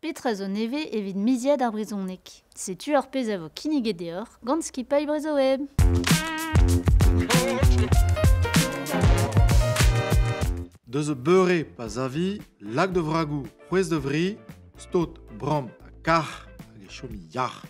Petra zo nevez evit miziad ar brezhoneg? Setu ar pezh a vo kinniget deoc'h gant skipailh Brezhoweb. Deus a beure pa zavi, lak da vragoù, c'hwezh da vri, stot, bramm ha kac'h hag e chomi yac'h.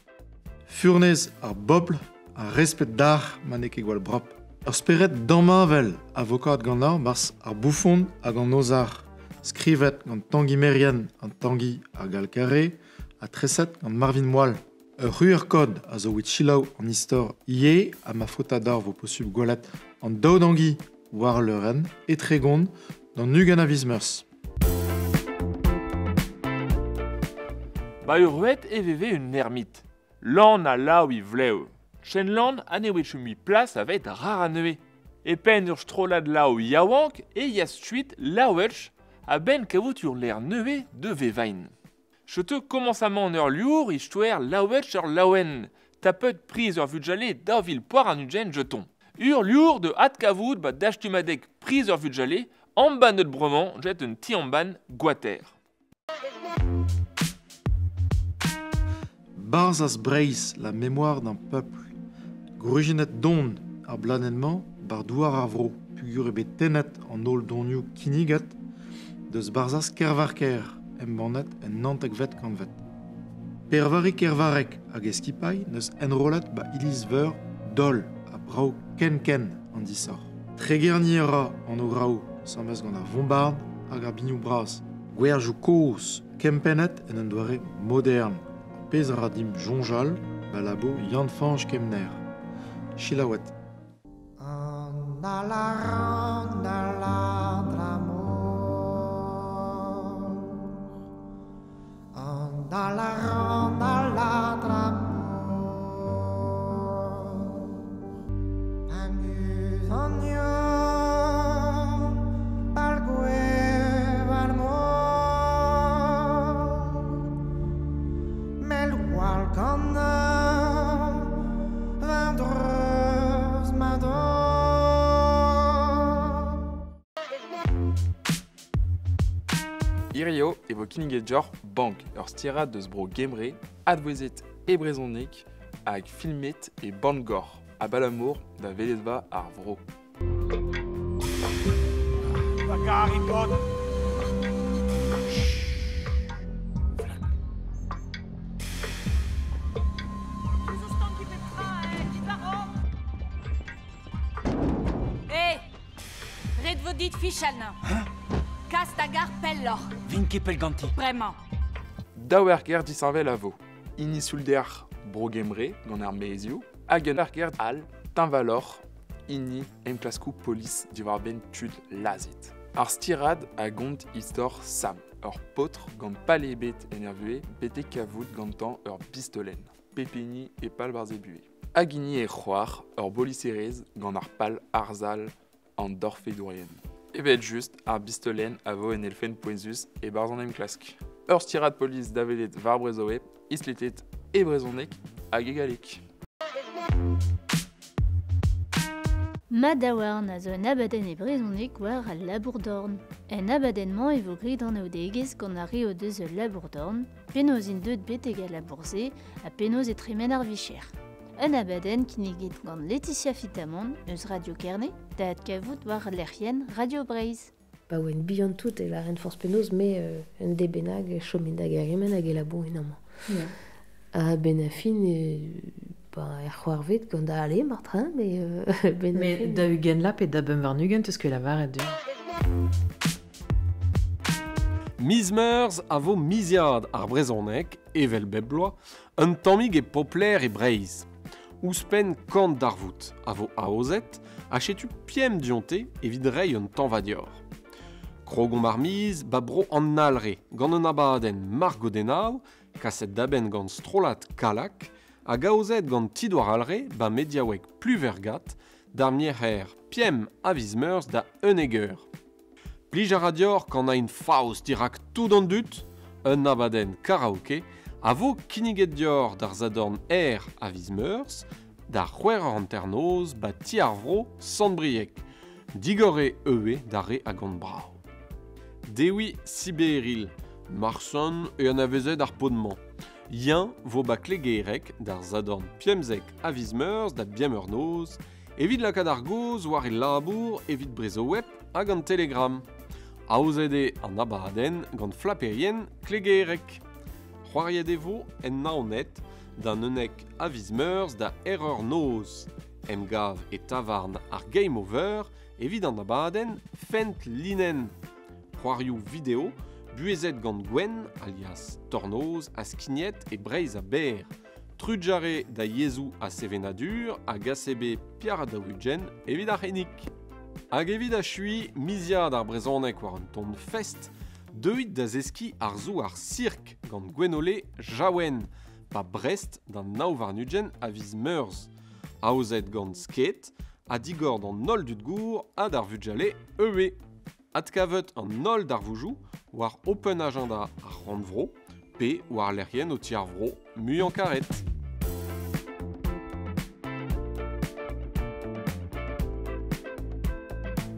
Furnez ar bobl ha respet dac'h ma n'eo ket gwall brop. Ur spered damheñvel a vo kaout ganeoc'h 'barzh ar boufon hag an ozhac'h, skrivet gant Tangi Merien an Tangi ar Gall-Carré ha treset gant Marvin Moal. Ur c'hwec'h kod a zo evit selaou an istor ivez ha ma faota deoc'h vo posubl gwelet an daou Dangi war al leurenn e Tregont d'an 20 a viz Meurzh. Ba ur e veve un ermit. Lan a lav e vlev. Chen lan a ne oa mui plas avet rar anezhe. E penn ur strollad lav yaouank e yas kuit laouech a-benn kavout ur lec'h nevez de vevain. Chetu komañsamant ur liour e stouer laouech ur laouen. Tapet priz ur vugale 2000 poar an ugent jeton. Ur liour de adkavout ba dastumadeg priz ur vugale an ban neut bremañ jet un ti an gwater. Barzhaz Breizh, la mémoire d'un peuple. Gwriziennet don ar bladenn-mañ war douar ar vro, peogwir eo bet tennet an holl donioù kinniget deus Barzhaz Kervarker embannet en naontekvet kantved. Pervari Kervarek hag e skipailh n'eus enrollet ba iliz-veur Dol ha brav ken-ken an disoc'h. Tregerniñ a ra an ograoù asambles gant ar vombard hag ar binioù bras. Gwerjoù kozh kempennet en un doare modern, ar pezh a ra dimp soñjal ba labour Yann-Fañch Kemener. Selaouet. Hirio e vo kinniget deoc'h Bank, ur stirad deus bro Gembre, advouezhet e brezhoneg hag filmet e Bangor, abalamour da weledva ar vro. Hé Ret vo dit fichal nañ. Kas da gar pelloc'h. Vin ket pell ganti. Bremañ. Daou erger disheñvel a vo. Hini soulder bro Gembre gant ar maezioù hag un erger all teñvaloc'h hini enklaskoù polis diwar-benn tud lazhet. Ar stirad a gont istor Sam, ur paotr gant pal ebet en ur vuhez betek kavout gantañ ur bistolenn. Pep hini e pal barzh e buhez. Hag hini e c'hoar, ur boliserez gant ar pal arzhal an dorfedourien. Evel-just, ar bistolenn a vo en elfenn pouezus e-barzh an enklask. Ur stirad polis da welet war Brezhoweb, isletet e brezhoneg hag e galleg. Ma daouarn a zo un abadenn e brezhoneg war al labour-dorn. En abadenn-mañ e vo graet anaoudegezh gant ar re o deus ul labour-dorn, penaos int deuet betek al labour-se ha penaos e tremen ar vicher. Un abadenn kinniget gant Laetitia Fitamant eus Radio Kerne da adkavout war lec'hienn Radio Breizh. Pa oan bihan tout e lâren forzh penaos me un de bennak e chomin da Gergemen hag e labourin amañ. Ha ben a fin ba er c'hoarved gant da ale martrin, mais ben a Mais fin... da ugent lap e da bemp warn-ugent eus ket lavaret du. Miz Meurzh a vo miziad ar brezhoneg, evel bep bloaz, un tammig e popler e Breizh. Ouzhpenn kant darvoud a vo aozet ha setu pemp dionte evit reiñ un tañvadior. Krogomp ar miz ba bro an Alre gant un abadenn Margodennav kaset da benn gant strollad Kallag hag aozet gant Ti-Douar Alre ba mediaoueg Pluvergat d'ar merc'her pemp a viz Meurzh da 11 eur. Plij a ra deoc'h kanañ faos dirak tout an dud, un abadenn karaoke a vo kinniget deoc'h d'ar Sadorn aer a viz Meurzh, d'ar 6h30 ba ti ar vro Sant-Brieg. Digor eo ivez d'ar re a gont brav. Dewi Siberil, Marsan e anavezet ar podman. Yen vo ba klegerek d'ar zadorn piemzek a viz meurzh da biemeur noz, evit lakaat ar goz war e labour evit Brezhoweb hag an Telegram. Aozet eo an abadenn gant flaperien klegerek. C'hoariet e vo en Naoned d'an 11 a viz meurzh da erreur noz. Emgav e tavarn ar Game Over evit an abadenn Fent Linen. C'hoarioù video buhezet gant Gwenn, alias Tornoz, ha skignet e Breizh a-berr. Trudjare da yezhoù ha sevenadur hag ACB Piar daou-ugent evit ar c'hinnig. Hag evit achuiñ miziad ar brezhoneg war un ton fest, deuit da zeskiñ arzoù ar sirk gant Gwenole Jaouen, pa Brest d'an 29 a viz Meurzh. Aozet gant Sked ha digor d'an holl dud gour ha d'ar vugale EE. Adkavet an holl darvoudoù war Open Agenda ar rannvro pe war lec'hienn o ti ar vro muiañ karet.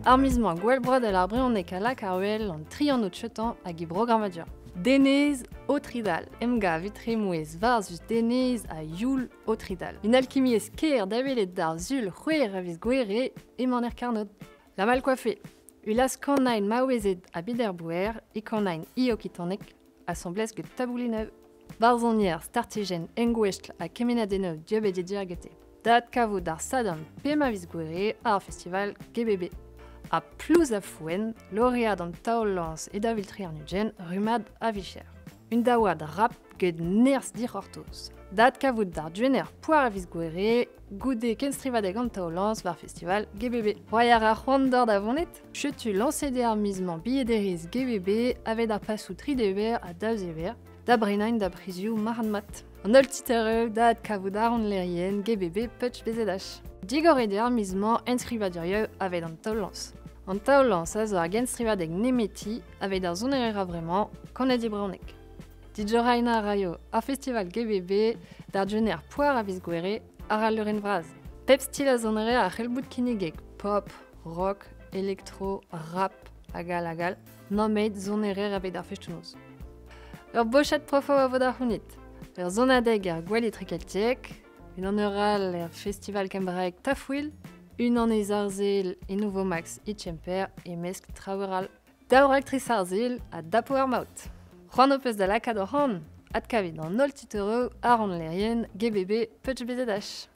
Ar miz-mañ gwell broadel ar brezhoneg a lak ar wel an tri anv cheutañ hag e programmadur. Denez Otridal, emgav etre mouezh varzus Denez ha youl Otridal. Un alkimiezh ker da welet d'ar sul c'hwec'h a viz Gouere emañ er Karnod. La mal coiffée. Ulas kanain maouezed a biderbouer e kanain i okitanek asambles get taboulineu. Barzhonier startijenn engouestl ha kemennadennoù dieubet e diargete. Dat kavout d'ar sadorn pemp a viz Gouere ar festival GBB. Ha plouz a foenn, lauread an taol-lañs e daou vil 23 rummad a vicher. Un daouad rap get nerzh dic'hortoz. Dat kavout d'ar duener poar a viz Gouere, goude kenstrivadeg an taol-lañs war festival GBB. Roiñ a ra c'hoant d'or da vonet? Chetu lañset eo ar miz-mañ bilhederezh GBB aveit ar pasoù tri dever ha daou zever, da brenañ da brizioù marc'had-mat. An holl titereu dat kavout ar an lec'hienn GBB Putch BZH. Digor eo ar miz-mañ enskrivadurioù aveit an taol-lañs. An taol-lañs a zo ar genstrivadeg nemeti aveit ar sonerezh a-vremañ kanet e brezhoneg. Dijoraina a raio ar festival GBB d'ar duener poar a viz Gouere ar al leurenn vras. Pep stil a sonerezh a c'hell bout kinnigek pop, rock, elektro, rap hag all hag all, nammet sonerezh aveit ar festoù-noz. Ur bochad profoù a vo da c'hounit. Ur sonadeg ar gwell etrekeltiek, unan eur all er festival kembraeg Tafwyl, unan ez Arzel e Nouveau Max e Tchemper e mesk traoù all. Daou raktres Arzel ha dapo ar maout. C'hoant ho peus da lakaat hoc'h anv? Adkavit an holl titouroù àr hon lec'hienn GBB Putch BZH.